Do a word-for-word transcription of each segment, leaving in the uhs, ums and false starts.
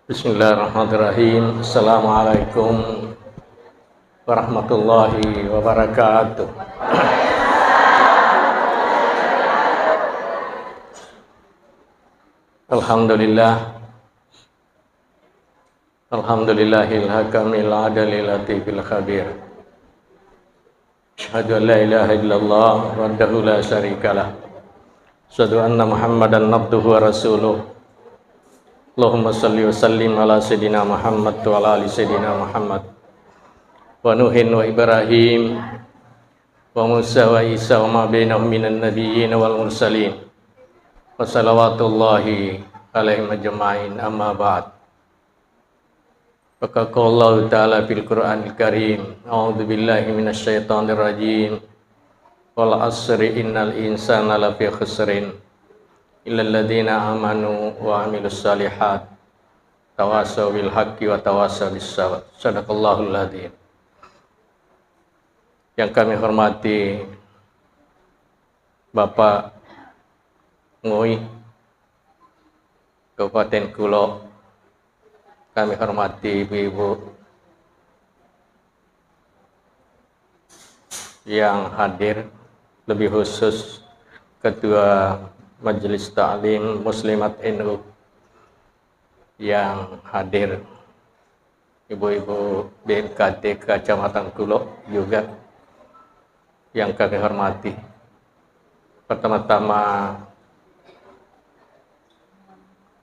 Bismillahirrahmanirrahim. Assalamualaikum warahmatullahi wabarakatuh. Alhamdulillah. Alhamdulillahil hakamil adalil latifil khabir. Asyhadu an la ilaha illallah wahdahu la syarikalah. Asyhadu anna Muhammadan abduhu wa rasuluh. Allahumma salli wa sallim ala sayyidina Muhammad wa ala ali sayyidina Muhammad. Wa Nuhin wa Ibrahim wa Musa wa Isa wa ma bainahum minan nabiyyin wal mursalin. Wa salawatullahi alaihim ajma'in, amma ba'd. Faqad qala Allahu ta'ala fil Qur'anil Karim, a'udzu billahi minasy syaithanir rajim. Wal 'asri innal insana lafi khusrin. Illal ladzina amanu wa 'amilus shalihat. Tawasau bil haqqi wa tawasau bis sabr. Sadaqallahul adzim. Yang kami hormati Bapak Ngui, Kabupaten Kulo, kami hormati ibu-ibu yang hadir, lebih khusus Ketua Majelis Taklim Muslimat N U yang hadir, ibu-ibu B M K T Kecamatan Kulo juga yang kami hormati. Pertama-tama,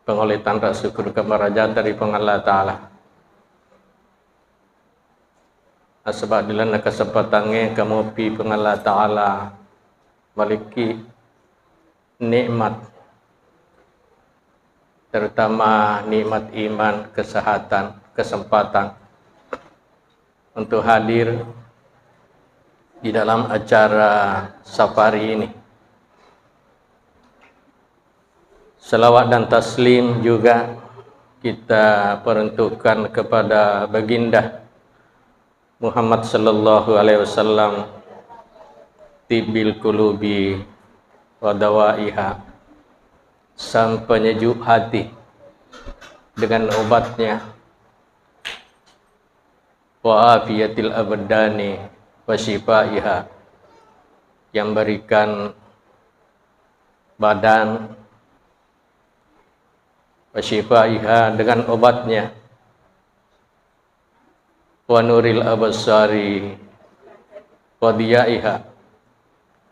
pangolli tanra syukur kemarajaan dari Puang Allah Ta'ala. Nasaba di lalenna kesempatangnge kamopi Puang Allah Ta'ala maliki nikmat, terutama nikmat iman, kesehatan, kesempatan untuk hadir di dalam acara safari ini. Salawat dan taslim juga kita peruntukkan kepada Baginda Muhammad sallallahu alaihi wasallam, tibbil qulubi wa dawaiha, sang penyejuk hati dengan obatnya, wa afiyatil abdani wa syifaiha, yang berikan badan, wa syifaiha, dengan obatnya, wa nuril absari wa diyaiha,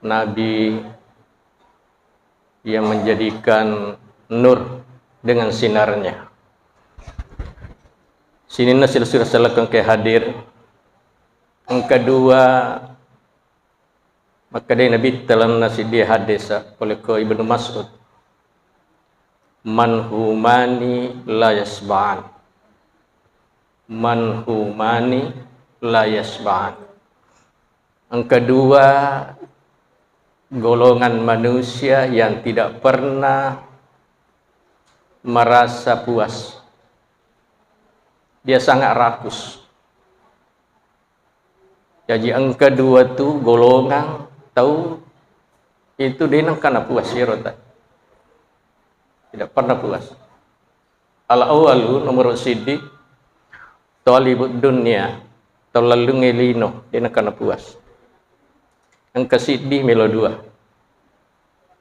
Nabi yang menjadikan nur dengan sinarnya. Sininna silsila salakeng ke hadir. Engka dua, makkedai Nabi dalam nasi dia hadis, oleh ko Ibnu Mas'ud, "Man humani la yasba'an." "Man humani la yasba'an." Engka dua golongan manusia yang tidak pernah merasa puas. Dia sangat rakus. Jaji engka dua tu golongan tau itu de nengka napuas iyaro ta. Tidak pernah puas. Al-awwalu, nomor siddi, talibud dunya, tau lellungnge lino, de nengka napuas. Engka siddi melo dua.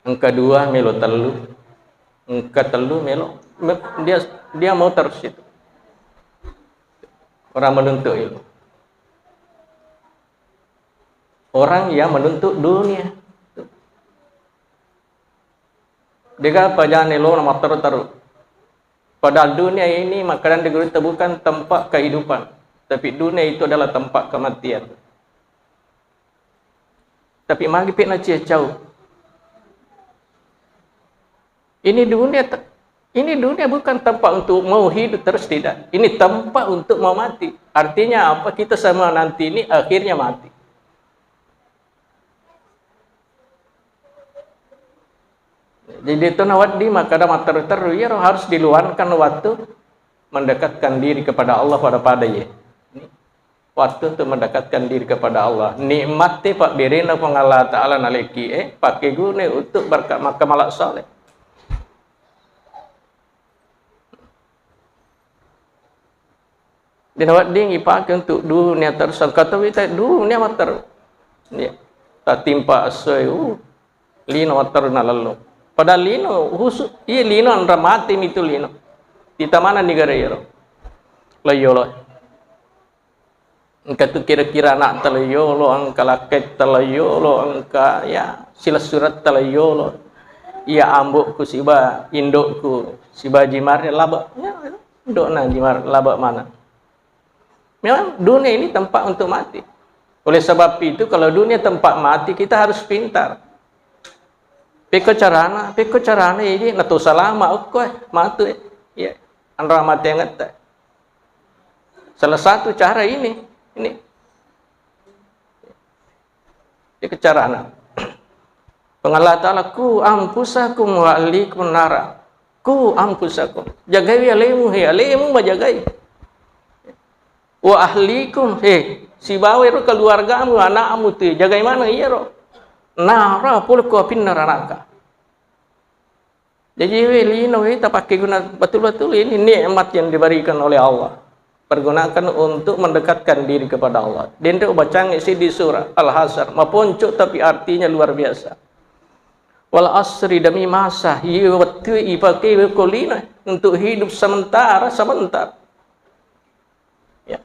Engka dua melo tellu. Engka tellu melo, me-, dia, dia mau terus itu. Orang menuntut ilmu. Orang yang menuntut dunia. Dega pajane lo na matteru-teru. Padahal dunia ini, makkadang di gurutta, bukan tempat kehidupan, tapi dunia itu adalah tempat kematian. Tapi magi pe na cia cau. Ini dunia te-, ini dunia bukan tempat untuk mau hidup terus, tidak. Ini tempat untuk mau mati. Artinya apa? Kita semua nanti ini akhirnya mati. Jadi itu nawaddi makkada matteru-teru, iyaro harus diluangkan waktu mendekatkan diri kepada Allah pada-pada ye. Waktu untuk mendekatkan diri kepada Allah. Nikmati pabberena Puang Allah Ta'ala naleki e, pakai guna untuk berkat maka malak saleh. Dena wedding ipake untuk dunia terus, engka to wita dunia matteru. Iya. Tatimpa essoe, uh, lino matteru nalello. Padahal lino husu, iya lino anra mati mitu lino. Titamana negara iyaro. Loyolo. Engka tu kira-kira anak ta loyolo, engka lakketta loyolo, engka ya silessuretta loyolo. Iya ambo'ku siba indo'ku siba jimare labe. Ya, indo'na jimare labe mana. Memang dunia ini tempat untuk mati. Oleh sebab itu, kalau dunia tempat mati, kita harus pintar. Pekko carana, pekko carana, ini nato salama, okko, eh, matu, eh. Ya, anra mati angetta. Salah satu cara ini, ini. Pekko carana. Pengalla Ta'ala, "Ku anfusakum wa ahlikum nara." Ku anfusakum. Jagai alemu, he, alemu majagai. Wa ahlikum, he, sibawa ero keluargamu, anakmu tu, jagai maneng iyaro. Nara, pole ko apinna ranaka. Jadi, we, lino, we, tapakai guna betul-betul ini nikmat yang diberikan oleh Allah. Pergunakan untuk mendekatkan diri kepada Allah. Denre ubacangngi siddi surah Al-Hasyr, maponco tapi artinya luar biasa. Wal asri, demi masa, iya wettu ipake we ko lino untuk hidup sementara, sebentar. Ya.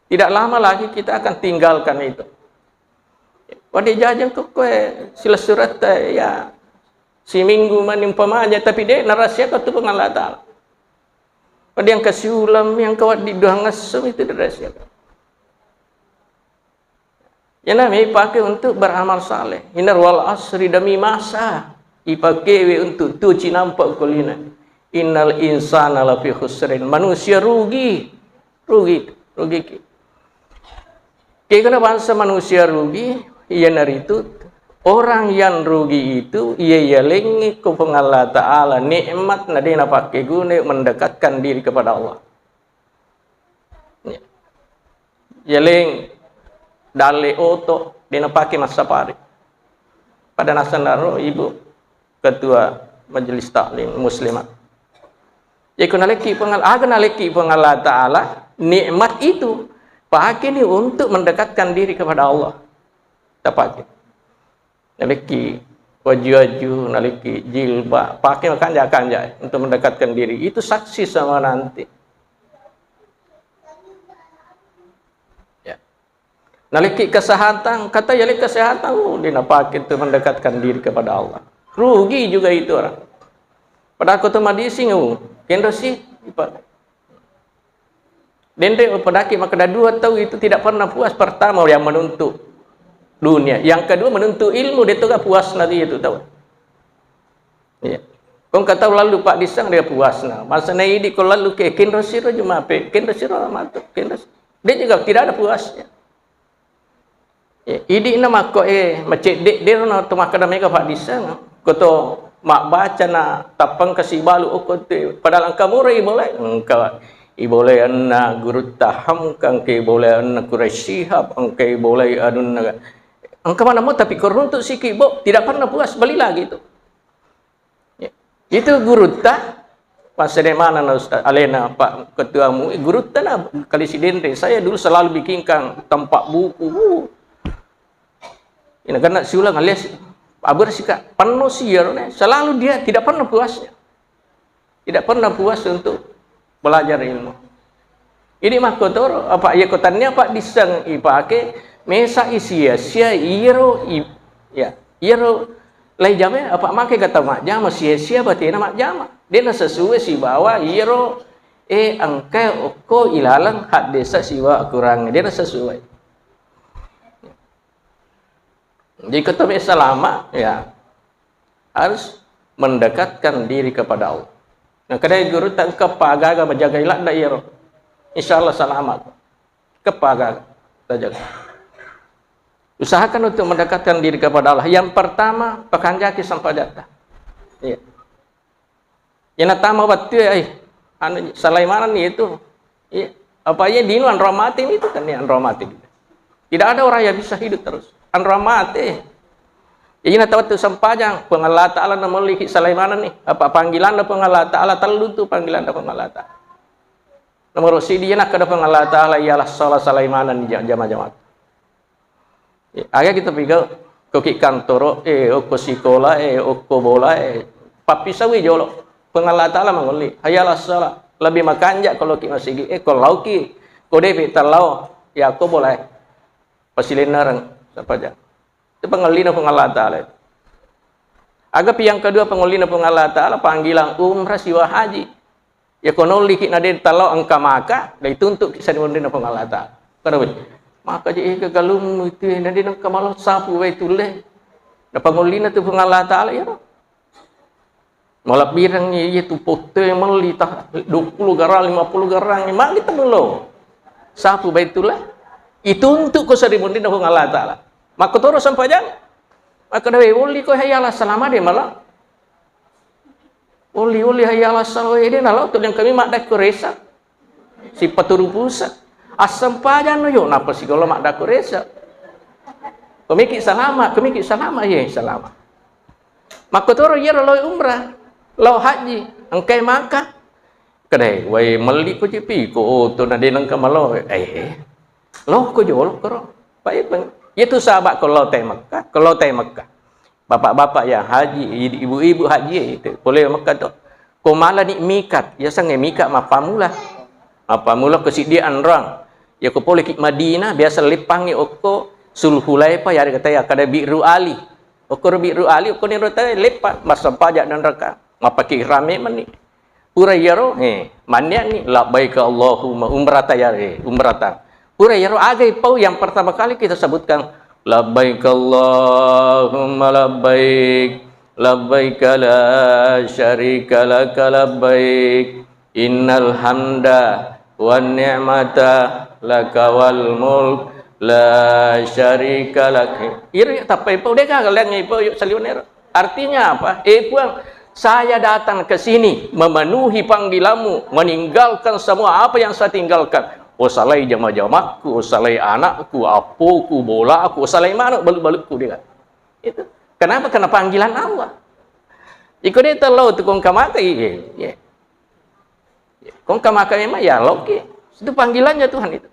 Tidak lama lagi kita akan tinggalkan itu. Wadde jajang ko koe silessuretta ya siminggu mani umpamanya, tapi de narahasiakan tu Puang Allah Ta'ala. Wadde yang kasiulang, yang kawaddi dua ngasem itu dirahasiakan. Yana ipake untuk beramal saleh. Inna wal asri, demi masa. Ipakewe untuk tu cinampa ko lino. Innal insana lafi khusrin. Manusia rugi. Rugi. Rugi ki. Kegana bangsa manusia rugi, iyanaritu orang yang rugi itu, iya yalengngi ko Puang Allah Ta'ala nikmat na de napakkeguna mendekatkan diri kepada Allah. Ya. Yaleng dalle oto, de napake massapari. Pada nasenna ro ibu ketua majelis taklim muslimat. Jadi ko nalekki pengal-, aga nalekki Puang Allah Ta'ala, nikmat itu pakeni untuk mendekatkan diri kepada Allah. Tapake. Nalekki waju-waju, nalekki jilbab, pakai makanja-kanja untuk mendekatkan diri. Itu saksi sama nanti. Ya. Nalekki kesehatan, kata yaleng kesehatan, uh, de napake untuk mendekatkan diri kepada Allah. Rugi juga itu orang. Padahal ko to madising, uh, kenro si, ipa-, Denre upadaki makkeda dua tau itu tidak pernah puas. Pertama yang menuntut dunia, yang kedua menuntut ilmu, de toga puasna dia tu tau. Iya. Kong ka tau lalu paddisseng dia puasna. Masa na idi ko lalu ke kenro siro jumape, kenro siro matu, kenro si-, dia juga tidak ada puasnya. Ya, idi'na makko e macedde, dero na to makkeda mega paddisseng. Ko to mabbaca na tappang kasi balu okko tu, padahal engka mura ibolai, engka ibolai anna gurutta Hamka, engka ibolai anna Quraisy Shihab, engka ibolai anunna, engka mana mo, tapi ko runtuk siki bo, tidak pernah puas, beli lagi itu. Ya. Itu gurutta, pas sede mana na Ustaz, alena Pak Ketua MUI, gurutta na kali Sidenreng. Saya dulu selalu bikinkan tempat buku. Uh. Ini kena siulang alias abersihkan. Penuh sih ya, ne. Selalu dia tidak pernah puasnya. Tidak pernah puas untuk belajar ilmu. Ini makkotoro, apa iya ko tania paddisseng ipake, mesa i sia-sia iyaro i-, ya, iyaro lai jame, apa make kata majjama sia-sia batena majjama. Dena sesuai sibawa iyaro, eh, engka okko ilaleng haddesa sibawa Akurang. Dena sesuai. Jadi ko to me salama, ya, harus mendekatkan diri kepada Allah. Nah, kedai guru tak engka pagaga menjaga iladda iyaro. Insya Allah selamat. Kepagaga tajaga. Usahakan untuk mendekatkan diri kepada Allah. Yang pertama, pakanjaki sempajatta. Iya. Iyana tama wettu e, ai, anu, salai manenni itu. Iya. Apa iya dino anro mati itu kan, iya, anro mati. Tidak ada orang yang bisa hidup terus. Anro mati. Iyana tawettu sempajang, Puang Allah Ta'ala na mellihi salai manenni. Apa panggilanna Puang Allah Ta'ala, tellu tu panggilanna Puang Allah Ta'ala. Nomoro siddi, iya nakkeda Puang Allah Ta'ala, "Iyalah sholat salai maneng ni ja-, jama-jama." Eh, aga kita pigau, ko ki kantoro, eh, okko sikola, eh, okko bola, eh, pappisawi jolo. Puang Allah Ta'ala mangolli, "Hayya 'alas shalah." Lebih makanja ko lao ki masigi, eh, ko lao ki, ko depe tallao, ya ko bola, eh. Pasilennereng, sapaja. Itu pangollina Puang Allah Ta'ala itu. Agapi yang kedua pangollina Puang Allah Ta'ala, panggilan umrah siwa haji. Ya ko nolli ki na de tallao engka maka, dai tuntu ki sarimunrinna Puang Allah Ta'ala. Kada weh. Maka je ega galung itu na de nengka malo sapu wae tulle. Na pangollina tu Puang Allah Ta'ala ya. Malebbireng iya tu potte melli ta dua puluh garang, lima puluh garang, magi temelo. Sapu Baitullah. Ituntu ko sarimunrinna Puang Allah Ta'ala. Makkotoro sempajang. Makkeda, "Weh, wolli ko hayya 'alas shalah made mala." Oli-oli hayya 'alas shalah, eh, de nalo tu yang kami madda ko resa. Sipaturu pusa. Assempajang no yo, napa sigolo madda ko resa. Komiki salama, komiki salama, ye salama. Makkotoro iyaro lao umrah, lao haji, engkai maka. Kedai, wai melli ko cipi, ko oto na de nengka malo. Eh, lo ko jolo koro. Pak, iya, Bang. Iya tu sahabat ko lao tai Mekah, ko lao tai Mekah. Bapak-bapak yang haji, i-, ibu-ibu haji, eh, itu, pole Mekah tu. Ko malani mikat, ya sange mikat mappamula. Mappamula ko siddi anrang. Ya ko pole ki Madinah, biasa leppangi okko Sulhulaifa, ya ada kata ya kada Bi'ru Ali. Okko ro Bi'ru Ali, okko ni ro tai leppa, massempajang dan raka. Mapaki rame mani. Pura iyaro, eh, mannianni, "Labbaika Allahumma umrata," ya, eh, umrata. Pura iyaro, aga ipau yang pertama kali kita sebutkan, "Labbaik Allahumma labbaik, labbaik la syarika laka labbaik, innal hamda wan ni'mata laka wal mulk, la syarika lak." Iro tappa ipau, de gaga leng ipau, yuk saliweng ero. Artinya apa? Eh, Puang, saya datang ke sini memenuhi panggilanmu, meninggalkan semua apa yang saya tinggalkan. Osalai jama-jamakku, osalai anakku, appoku, bolaku, osalai manuk, balu-balukku dia. Itu. Kenapa? Karena panggilan Allah. Iko de telo tu kong kamata, iya, iya. Kong kamaka memang ya loki. Itu panggilannya Tuhan itu.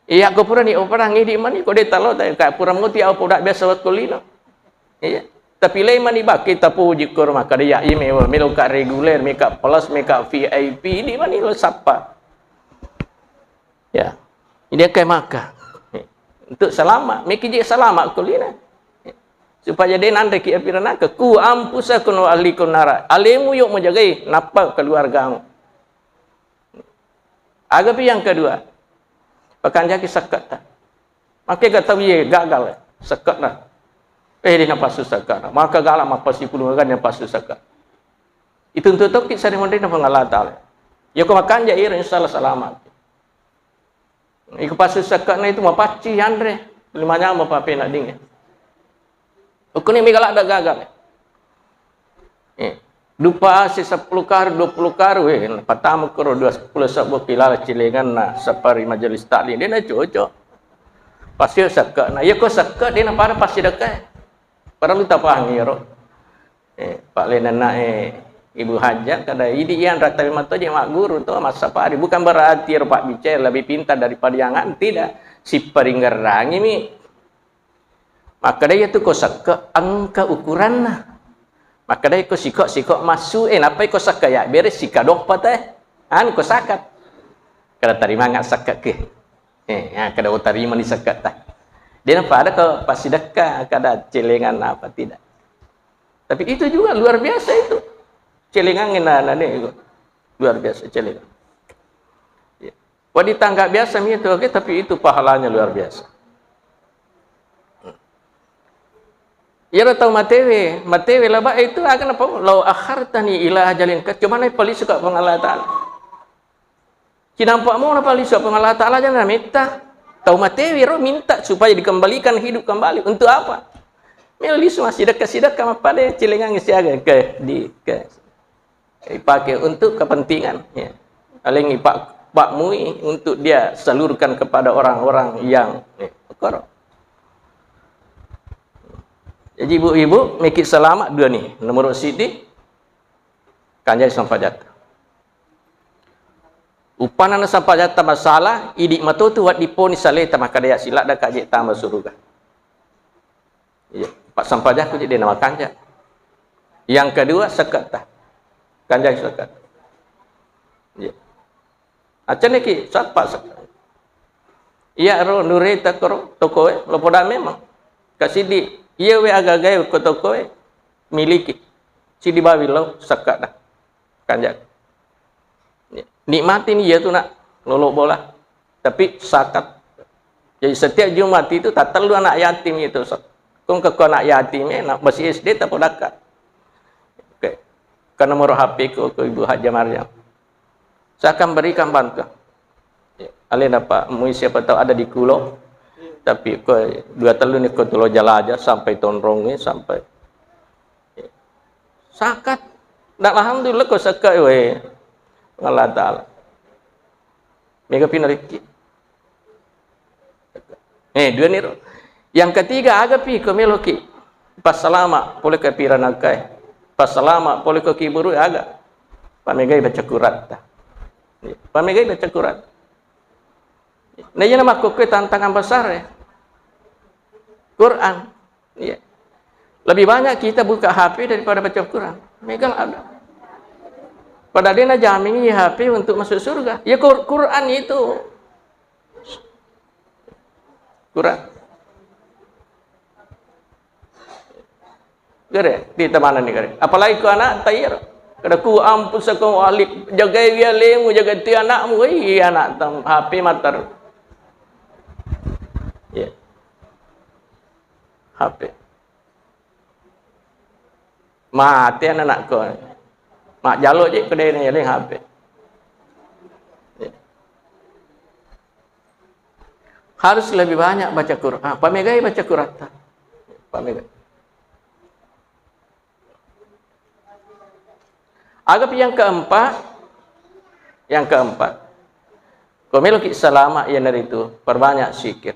Iya, ko pura ni operang idi mani, ko de talo, ta-, ka pura moti au poda biasa waktu lino. Iya. Tapi lei mani baki tapuji ko rumah kada ya, iya, melo ka reguler, meka plus, meka V I P, di mani lo sappa. Ya. Ini kayak maka. Untuk selamat, meki je selamat ko lina. Supaya de nanre ki api neraka, ku ampusakum wa ahlikum nara. Alemu yuk menjagai, napa keluargamu. Agapi yang kedua, pakanjaki sekketta. Makkega tau iye gagal sekketna. Eh, de napassu sekketna. Maka gala mappasipulung aga napassu sekket. Itu untuk tokki sarimunrinna Puang Allah Ta'ala. Yako makanja iro, insya Allah selamat. Iko passu sekketna itu mapacci yanre. Lima nyawa mapapena dinge. Ukkuni mega ladde gagal. Eh, dupa si sepuluh karu, dua puluh karu, eh, pertama koro dua puluh sebbu kilala cilenganna sapari majelis taklim, de na cocok. Pasti sekke, na iya ko sekke, de na pada pasti dekke. Perlu tapahangi ro. Eh, Pak Lenana, eh, Ibu Hajat, kada idi yang rata memang to je mak guru to, masa pari. Bukan berarti ro Pak Bice lebih pintar daripada yang anu, tidak. Siparingerrangimi. Makkeda, "Iyatu ko sekke engka ukuranna." Makkeda, "Ko siko, siko massu, eh, nappai ko sekke ya bere sika doppa teh." Anu ko sakat. Kada tarimanga sekke ke. Eh, ya, kada utarima ni sekke teh. Dia nampak ada ko pasidekka, kada celengan apa tidak. Tapi itu juga luar biasa itu. Celengan ngena nane itu. Luar biasa celengan. Ya. Wah, ditangkap biasa mi itu, oke, tapi itu pahalanya luar biasa. Iyaro tau matewe, matewe laba itu akan apa? "Lau akhartani ila ajalin qad," coba nai palisu ka Puang Allah Ta'ala. Cinampa mo na palisu Puang Allah Ta'ala, jangan minta. Tau matewe ro minta supaya dikembalikan hidup kembali. Untuk apa? Melisu masih dekat-dekat mappada celengan siaga ke di ke Ipake untuk kepentingan, ya. Paling ipak-, pakmui untuk dia salurkan kepada orang-orang yang, ya, koro. Jadi ibu-ibu, mekki selamat dua ni. Nomor sidi, kanjai sampajak. Uppanna nasampajatta masalah, idi matotu wedding poni saleta makkeda ya siladda kaje tama suruga. Iya, passampajakku jadi na makanja. Yang kedua, seketta. Kanjai seketta. Iya. Accaniki sappa seketta. Iya ro nureta koro tokoe, lo poda memang. Kasidi, iya we agagae ko tokoe, miliki. Sidi bawi lo seketta. Kanja. Nikmati ni iya tu nak lolo bola. Tapi zakat. Jadi setiap Jumat itu tattellu anak yatim itu. Kong ke anak yatim eh, nak masih S D tapodakka. Oke. Karena nomor H P ku ke Ibu Haja Maryam. Saya akan berikan bantuan. Ya, alena Pak Mui siapa tahu ada di Kulo. Tapi ko dua tellu ni ko tulo jalaja sampai tonrong ni sampai. Sakat. Dan alhamdulillah ko saka we. Allah Ta'ala. Mega pinarikki. Eh, dua niro. Yang ketiga, aga pi ko meloki. Passalama, pole ke piranakai. Passalama, pole ko kiburu aga. Pamegai baca Quratta. Pamegai baca Quran. Nah, iya nama kokoe tantangan besar ya. Quran. Iya. Lebih banyak kita buka H P daripada baca Quran. Megal ada. Pada dia na jamin H P untuk masuk surga. Ya Qur- Quran itu. Quran. Gare, di temana ni gare. Apalagi ku anak tayar. Kada ku ampun sako alik jagai wialemu, jagai tu anakmu. Wih, anak tam H P matar. Ya. H P. Mate anak-anakku. Mak jalo je kedai ni H P. Ya. Harus lebih banyak baca Quran. Ah, pamegai baca Quran ta. Pamegai. Aga pi yang keempat, yang keempat, ko meloki salama iyanaritu perbanyak zikir.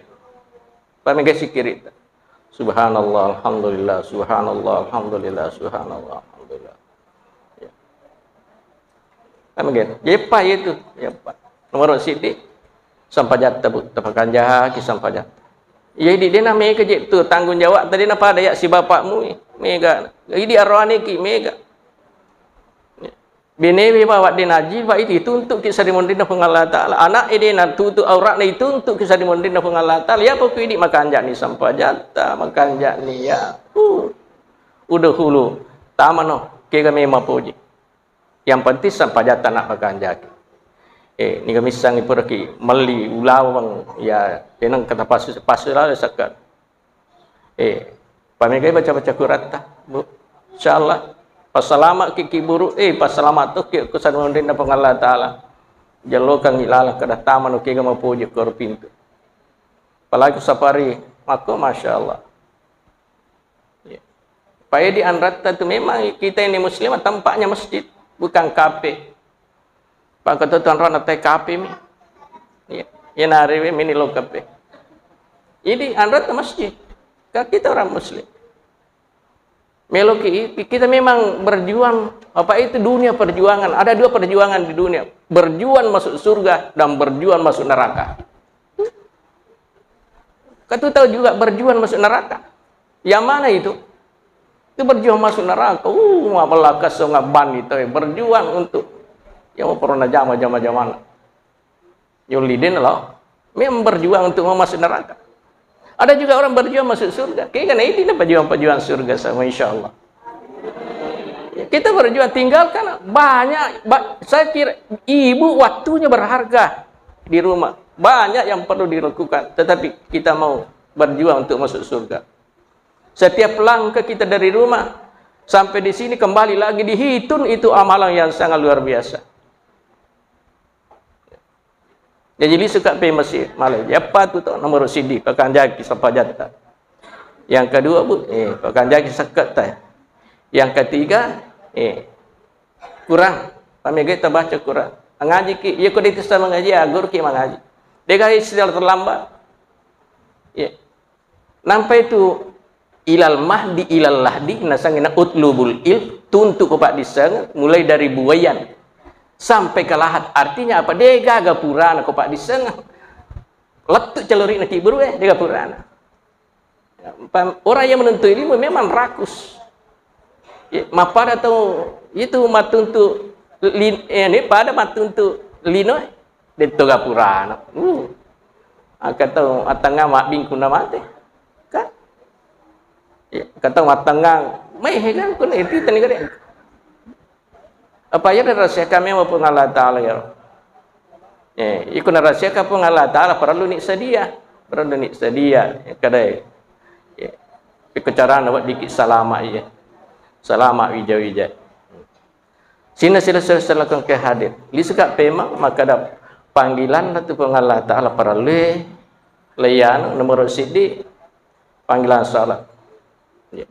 Pamegai zikir itu. Subhanallah, alhamdulillah, subhanallah, alhamdulillah, subhanallah, alhamdulillah. Ya. Kan begitu. Jeppa itu, jeppa. Nomor sidi, sampajatta, Bu, tapakanjaki sampajatta. Iya, idi dena mega je tu tanggung jawab tadi na pada ya si bapakmu, mega. Idi arwane ki mega. Benewe bawa dena aji, Pak, itu dituntut ki sari mondinna Puang Allah Ta'ala. Anak e dena tutu auratna dituntut ki sari mondinna Puang Allah Ta'ala. Ya pokok idi makanjani sampajatta, makanjani ya. Uh. Udah hulu, tamano, kega memang poji. Yang penting sampajatta nak makanjaki. Eh, niga missangi puraki melli ulaweng ya tenang kata pasu pasu lalo sakka. Eh, pamegai baca-baca Quratta, Bu. Insyaallah pasalama ki kiburu, eh pasalama tu ki ku sanundinna Puang Allah Ta'ala. Jallokangi lalang kada tamano kega mapoji koro pintu. Apalagi safari mako, masya Allah. Ya. Paedi anratta tu memang kita ini muslimah tempatnya masjid, bukan kafe. Pak Ketua Tuan Rona te kafe mi. Ya. Ya nari we mini lo kafe. Ini anratta masjid. Kan kita orang muslim. Meloki kita memang berjuang apa itu dunia perjuangan. Ada dua perjuangan di dunia. Berjuang masuk surga dan berjuang masuk neraka. Kan tu tahu juga berjuang masuk neraka. Yang mana itu? Itu berjuang masuk neraka. Uh, mapella kesong abani tahu berjuang untuk yang pernah jama jama jamana. Yulidin lo. Memang berjuang untuk mau masuk neraka. Ada juga orang berjuang masuk surga. Kayaknya ini pejuang-pejuang surga sama insya Allah. Kita berjuang tinggalkan banyak ba- saya kira ibu waktunya berharga di rumah. Banyak yang perlu dilakukan, tetapi kita mau berjuang untuk masuk surga. Setiap langkah kita dari rumah sampai di sini kembali lagi dihitung itu amalan yang sangat luar biasa. Jadi lisu ka pe masih malai. Yappa tu to nomor sidi pakanjaki sampajatta. Yang kedua bu, eh pakanjaki sakketta. Yang ketiga, eh Quran. Pamegai tabaca Quran. Ngaji ki, iya ko de testa mangaji, agur ki mangaji. Dega istilah terlambat. Iya. Nampai tu ilal mahdi ilal lahdi nasangina utlubul ilm, tuntu ko paddisseng mulai dari buayan. Sampai ke lahat, artinya apa? De gaga purana ko paddissengeng. Lettu calori'na ki beru e, de gaga purana. Pam-, orang yang menuntut ilmu memang rakus. Ya, mappada tau itu mattuntu lin-, eh, ini pada mattuntu lino, de to gaga purana. Uh. Aka tau attengnga mabbingkung na mate. Kan? Ya, aka tau attengnga, meh kan, kuna itu tani gare. Apa iya narahasiakan memang Puang Allah Ta'ala ya? Eh, iko narahasiakan Puang Allah Ta'ala, parellu ni sedia. Parellu ni sedia. Kada, eh, iko carana weddikki salama iya. Salama wija-wija. Sininna sila-sila selakon ke hadir. Lisuka pemang, makkeda panggilanna tu Puang Allah Ta'ala parellu leyano nomor siddi panggilan salat. Ya.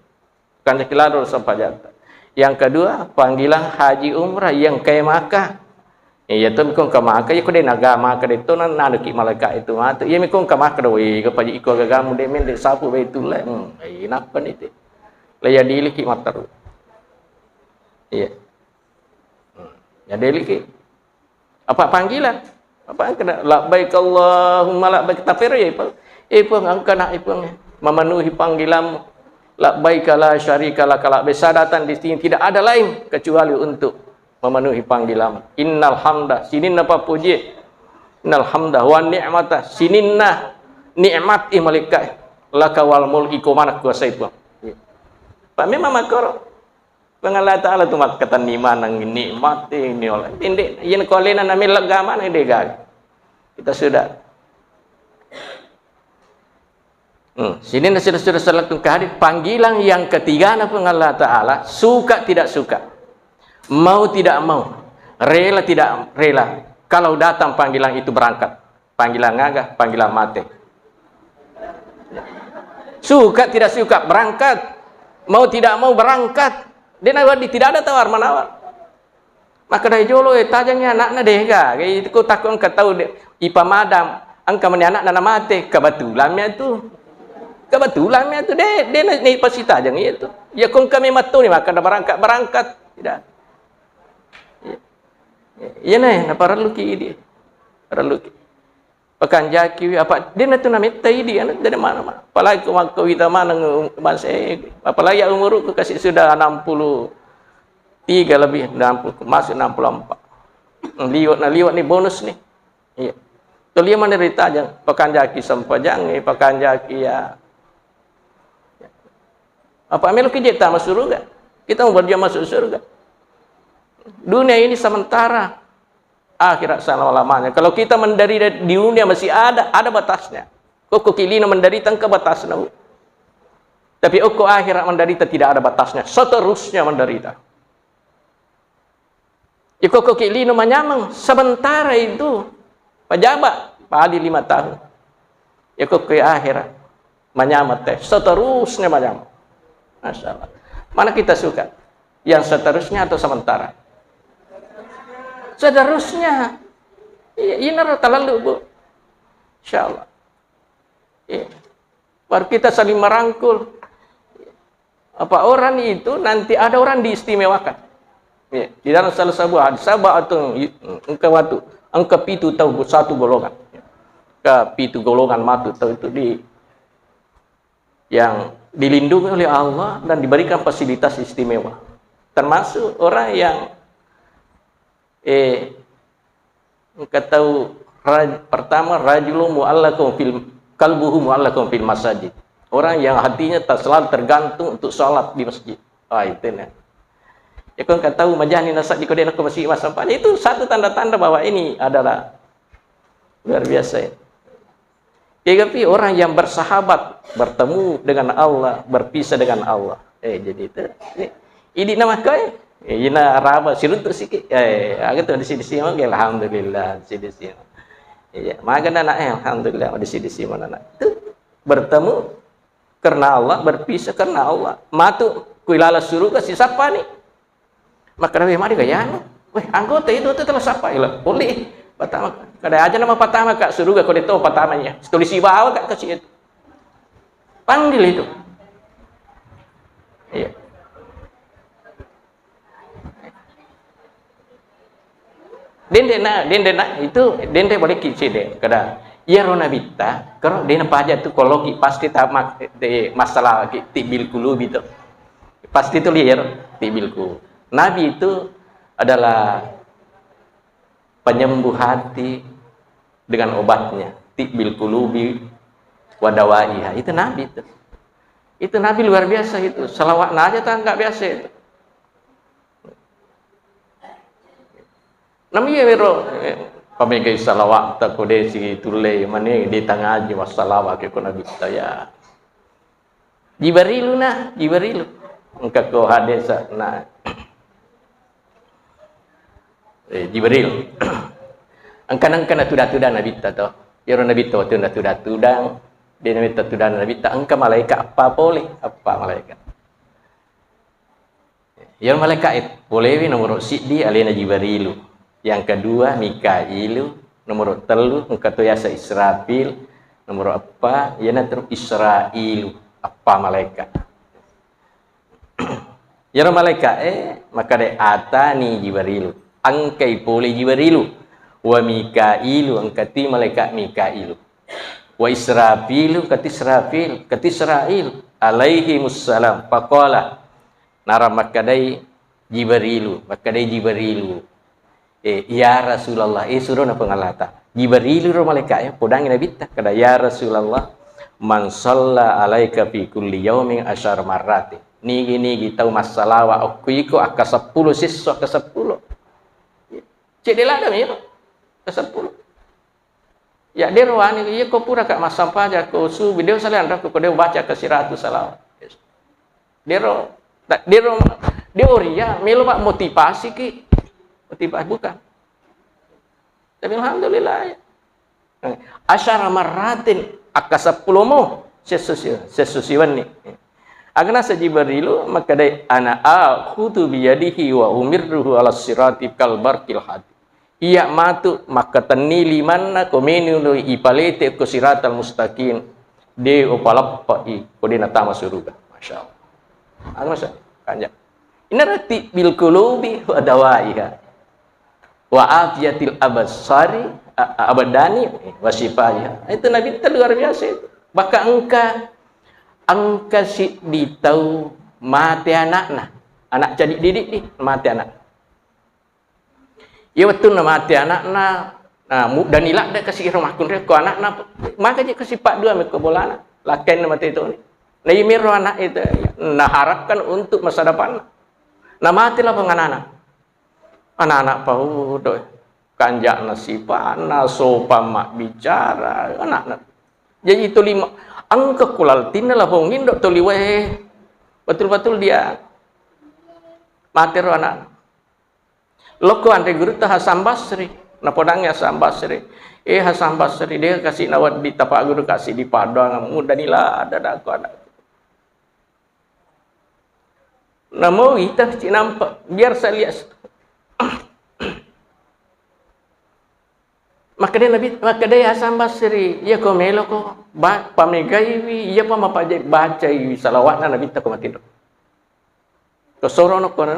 Kanjaki lalo sempajatta. Yang kedua, panggilan haji umrah yang ke Makkah. Iya tu mikong ke Makkah, iya ko de naga Makkah de to na-, nanuki malaika itu matu. Iya mikong ke Makkah do, wih, ke paji iko gagamu de men de sapu Baitullah. Hmm, iya nappa ni te. Lah ya diliki mataru. Iya. Hmm. Ya diliki. Apa panggilan? Apa engka, "Labbaik Allahumma labbaik." Tapi ro ya, Puang. Eh, Puang, engka nak, eh, Puang, memenuhi panggilanmu. "Labbaik la syarika laka labbaik." Saya datang di sini tidak ada lain kecuali untuk memenuhi panggilanmu. Innal hamda, sininna pappuji. Innal hamda wa ni'mata, sininna nikmat, eh, malaikat. Laka wal mulk, iko maneng kuasai, Puang. Pak memang makoro. Puang Allah Ta'ala tu makkatenni maneng nikmat ini oleh. Inde, yen ko alena na mella agama na de gaga. Kita sudah. Hmm, sininna sila-sila selakon ke hadir, panggilan yang ketiga na Puang Allah Ta'ala, suka tidak suka, mau tidak mau, rela tidak rela, kalau datang panggilan itu berangkat. Panggilan aga? Panggilan mate. Suka tidak suka, berangkat. Mau tidak mau, berangkat. De nawedding, tidak ada tawar-menawar. Makkeda jolo, eh, tajengngi anakna de gaga. Itu ko takko engka tau de, ipamadang, engka meni anakna namate, kebetulan mi tu. Kebetulan mi tu, de, de na, ni pasti tajeng itu. Ya ko engka memang toni makkeda berangkat, berangkat. Tidak. Ya. Iya ne, naparelluki idi. Parelluki. Pakanjaki wi, apa, de natu nametta idi, anu, dari mana, mana. Apalagi ko makkawita maneng, bangsa, eh, apalagi ya umurku kasih sudah enam puluh tiga lebih, enam puluh, masuk enam puluh empat. Liwat, nah, liwat ni bonus ni. Iya. Tulia mana ritajang, pakanjaki sempajang, eh, pakanjaki ya. Apa meloki je tama suruga? Kita mau berjuang masuk surga. Dunia ini sementara. Akhirat selama-lamanya. Kalau kita menderita di dunia masih ada, ada batasnya. Koko kilino menderita engka batasna, Bu. Tapi okko akhirat menderita tidak ada batasnya. Seterusnya menderita. Ikokkoki lino manyameng, sementara itu pejabat paling lima tahun. Ikokkoki akhirat manyameng teh, seterusnya manyameng. Masya Allah. Mana kita suka? Yang seterusnya atau sementara? Seterusnya. Iya, ini terlalu, Bu. Insya Allah. Iya. Baru kita saling merangkul. Apa orang itu nanti ada orang diistimewakan. Ya, di dalam salah sebuah hadis, sahabat atau engka waktu, engka pitu tahu satu golongan. Ke pitu golongan matu tahu itu di, yang dilindungi oleh Allah dan diberikan fasilitas istimewa. Termasuk orang yang, eh, Engka tau raj-, pertama, rajulun mu'allaqun fil, qalbuhu mu'allaqun fil masajid. Orang yang hatinya tak selalu tergantung untuk sholat di masjid. Ah, itu nih. Ya, kau engka tau majani nasa di kode ko masjid masampah. Itu satu tanda-tanda bahwa ini adalah luar biasa ya. Kegapi orang yang bersahabat, bertemu dengan Allah, berpisah dengan Allah. Eh, jadi itu, ini, idi nama kau, eh? Eh, ina raba siruntuk sikit. Eh, agak tu di sini sini, oke, alhamdulillah, di sini sini. Iya, makan anak, eh, alhamdulillah, di sini sini anak. Itu bertemu karena Allah, berpisah karena Allah. Matu kuilala suruga si sapa ni? Makkeda, "Weh, mari gayana." Weh, anggota itu tu telah sapa ila. Boleh. Pertama, kada aja nama pertama ka suruga ko deto pertamanya. Situlis bawa ka ke situ. Panggil itu. Iya. Dende na, dende na, itu dende boleh ki cede. Kada, iyaro nabitta, karo dena paja tu koloki pasti ta mak-, de masalah ki tibbil kulubi tu. Pasti tu liar tibbil ku. Nabi itu adalah penyembuh hati dengan obatnya. Tibbil kulubi wadawaiha. Itu Nabi itu. Itu Nabi luar biasa itu. Salawatna aja tak nggak biasa itu. Namiya wero, eh, pamegai salawat ta ko de si tulle mane de tangaji wassalawat ke ko Nabi ta ya. Jibrilu na, Jibrilu. Engka ko hadis na. Eh, Jibril. Engka nengka na tuda-tuda Nabi ta to. Yero Nabi ta wettu na tuda-tuda. De Nabi ta tuda Nabi ta engka malaikat apa pole? Apa malaikat? Iyaro malaika'e polewi nomoro siddi alena Jibarilu, yang kedua Mikailu, nomoro tellu engka to yaseng Israfil, nomoro eppa iyanatu Israilu, eppa malaika. Iyaro malaika'e makkeda, "Atani Jibarilu," engkai pole Jibarilu, "wa Mikailu," engka ti malaika Mikailu, "wa Israfilu," engka ti Israfil, engka ti Israil, "alaihimussalam." Faqala, Nara makkedai Jibarilu, makkedai Jibarilu, "Eh, ya Rasulullah, eh, surona Puang Allah ta." Jibarilu ro malaika'e, podangi Nabitta, kada, "Ya Rasulullah, man shalla alaika fi kulli yaumin asyar marrati." Nigi-nigi tau massalawa okko iko akka seppulo, sesso akka seppulo. Cedde ladang iko, akka seppulo. Ya, dero ani, iya ko pura ka massampaja ko subuh, deo salian rako ko deo baca ke siratu salawat. Dero, ta-, dero, deo ria, melo mak motivasi ki. Motivasi bukan. Tapi alhamdulillah ya. Eh, asyara marratin, akka seppulo mo, sesusi, sesusi wenni. Agana sa Jibrilu, makkedai, "Ana akhudu biyadihi wa umirruhu ala sirati kal barqil hadi." Iya matu makkatenni limanna, ko meni ipalete ko siratal mustaqim, de upaleppei ko de natama suruga. Masya Allah. Anu sa, kanja. Inarati bil qulubi wa dawaiha. Wa afiyatil absari, a-, a-, abdani, wa syifaiha. Itu Nabi itu luar biasa itu. Bahkan engka, engka siddi tau mate anakna. Anak cadi didik di, mate anak. Iya wettunna mate anakna, nah, muddani ladde kasi ro makkunrai ko anakna, maka je kasi paddua mekko bolana, lakkainna mate toni. Nah, iya mero anak itu, naharapkan untuk masa depanna. Nah, mate lapong anana. Anak-anak paudo, kanja'na sipanna, sopan mabbicara, anakna. Jadi tuli ma-, engka kulaltinna lapong indo tuli wae. Betul-betul dia mate ro anak. Lokko anre gurutta Hasan Basri. Napodangngi Hasan Basri, "Eh, Hasan Basri, de kasi nawedding tapaguru kasi di paddoangeng, muddani ladde dako anakku." Namo ita cinampa, biar saya lihat. Makkeda Nabi, makkeda Hasan Basri, "Iya ko melo ko ba-, pamegaiwi, iya pa mapajai bacai salawatna Nabi ta ko matinro." Kesorono kono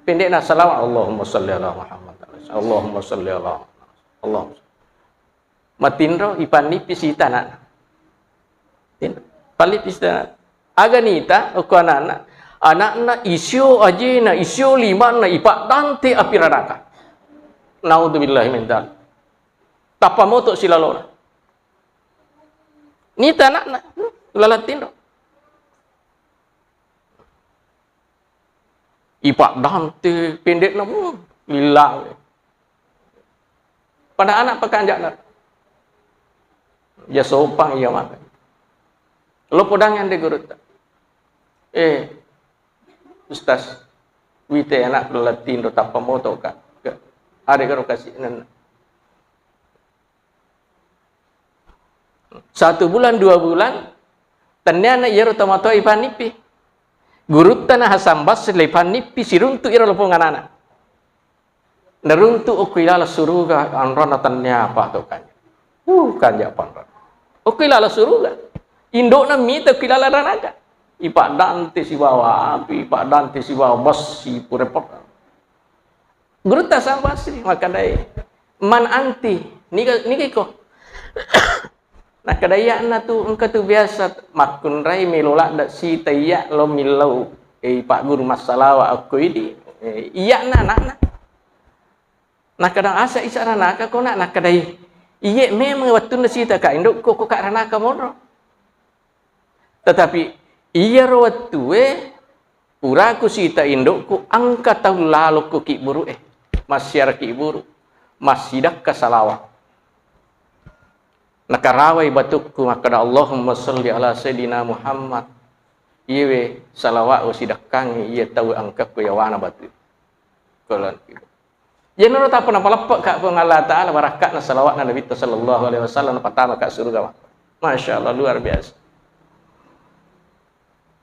pendekna salawat, "Allahumma salli ala Muhammad, Allahumma salli ala Muhammad, Allahumma." Matinro, ipannippi sita anakna. Tin-, pallippi sita anakna. Aga nita, okko anakna, anakna isio ajena, isio limanna, ipaddante api ranaka. Naudzubillahi min dzalik. Tappa moto silalona. Nita anakna, laleng tinro. Ipaddante pendekna, hmm, lillang. Pada anak pekanjana. Ya sopang iya maka. Lo podang yang de gurutta. Eh, Ustaz, wite anak lattindo tappa moto ka. Ke, are karo kasi nenna. Satu bulan, dua bulan, tenniana iyaro tomatoa ipanippi. Guruttana Hasan Basri le ipanippi siruntu iro lopong anana. Naruntu okko ilala suruga anrona tennia apa to kanja. Uh, kanja panrona. Okko ilala suruga. Indokna mita okko ilala ranaka. Ipaddante sibawa api, ipaddante sibawa bessi, pura pekka. Gurutta Hasan Basri makkedai, "Man anti?" Niga, niga iko? Nakkeda, "Iya'na tu, engka tu biasa makkunrai melo ladde sita iya lo millau, eh, pagguru massalawa okko idi, eh, iya'na ana'na." Nakkeda, "Asa isa ranaka ko, Nak?" Nakkedai, "Iye, memang wettunna sita ka indokku ko ka ranaka monro. Tetapi iyaro wettue puraku sita indokku engka tau lalo ko kibburu'e, massiara kibburu, massidakka salawa." Nakarawai batukku makkeda, "Allahumma sholli ala Sayyidina Muhammad." Iyewe salawa'u sidakkangi iya tau engkakku yawana batu. Kulan. Iyanaro tappa napaleppe' ka Puang Allah Ta'ala barakka'na salawa'na Nabitta sallallahu alaihi wasallam, napatama ka suruga, Pak. Masya Allah, luar biasa.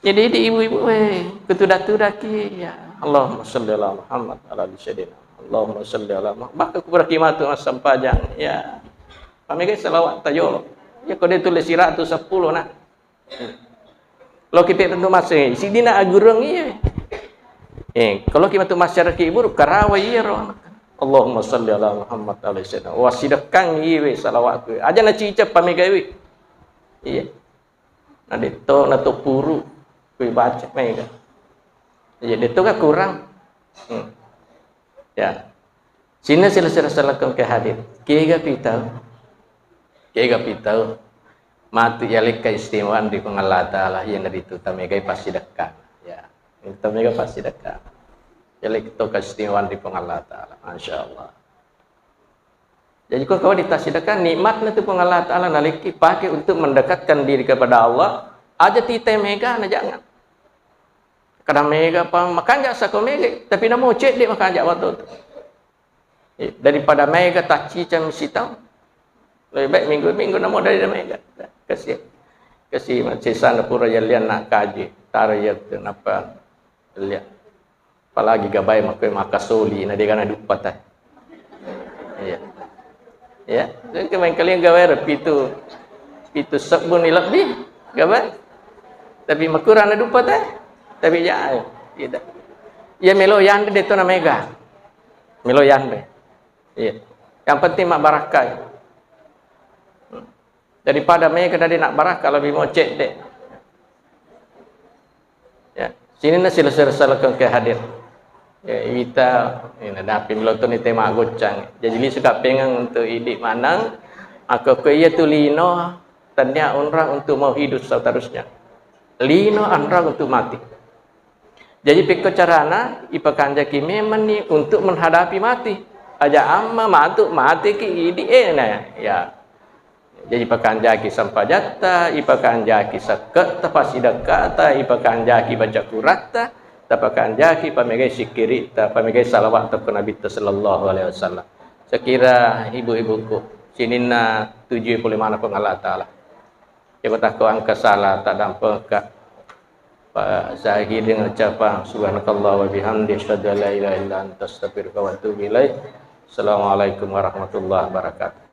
Jadi di ibu-ibu, eh, kutuda-tudaki, ya. Allahumma sholli ala Muhammad, ala ali Sayyidina. Allahumma sholli ala Muhammad. Bahkan kuburaki matu massempajang, ya. Pamegai salawat tajolo. Ya, kode tulis siratu sepuluh, nah. Lo kita tentu masih, sidina agurung iya. Eh, kalau kita tu masyarakat ibu, karawa iya ro. Allahumma sholli ala Muhammad alaihi salam. Wah, sidakang iwe salawatku. Aja na cica pamegai wi. Iya. Na detto na to puru kui baca mega. Iya, detto ka kurang. Hmm. Ya. Sininna sila-sila salakeng ke hadir. Kega pitau? Kega pitau? Matu yalekka istimewaan ri Puang Allah Ta'ala, iyanaritu tamegai passidekka. Ya. Tamegai passidekka. Yalekka to keistimewaan ri Puang Allah Ta'ala. Masya Allah. Jadi, ko kau ditassidekka, nikmatna tu Puang Allah Ta'ala nalekki pakai untuk mendekatkan diri kepada Allah, aja tita mega na jangan. Kada mega pa, makanja sako mega, tapi namo cedde makanja waktu tu. Eh, daripada mega tacicang sitau. Lebih baik minggu-minggu namo dari mega. Kasih. Kasih sisana pura yallian nak kaji. Taro iya tu napa lihat. Apalagi gabai makkoe makasoli na dega na duppa ta. Iya. Ya, itu main kalian gabai pitu, pitu sebbu ni lebih gabai. Tapi makurang na duppa ta. Tapi ya, gitu. Ya melo yanre deto na mega. Melo yanre. Iya. Yang penting mak barakkai. Daripada mega dadi nak barakka, lebih mau cedde. Ya, sininna sila-sila salakeng ke hadir. Ya, wita, ina dapi melotoni tema goccang. Jadi lisu kapengeng untuk idik manang, maka ko iya tu lino, tania onrang untuk mau hidup seterusnya. Lino onrang untuk mati. Jadi pekko carana ipakanjaki memang ni untuk menghadapi mati. Aja amma matu mati ki idi eh, nah, ya. Jadi ipakanjaki sampajatta, ipakanjaki sakketta, pasidekkata, ipakanjaki baca kuratta, tapakanjaki pamegai sikkiritta, pamegai salawat tokko Nabitta sallallahu alaihi wasallam. Sekira ibu-ibuku, sininna tuju pole mana Puang Allah Ta'ala. Coba takko angka salah, tak dampengka. Pak Zahid dengan ucapan subhanakallah wa bihamdi, asyhadu an la ilaha illa anta, astaghfiruka wa atubu ilaik. Assalamualaikum warahmatullahi wabarakatuh.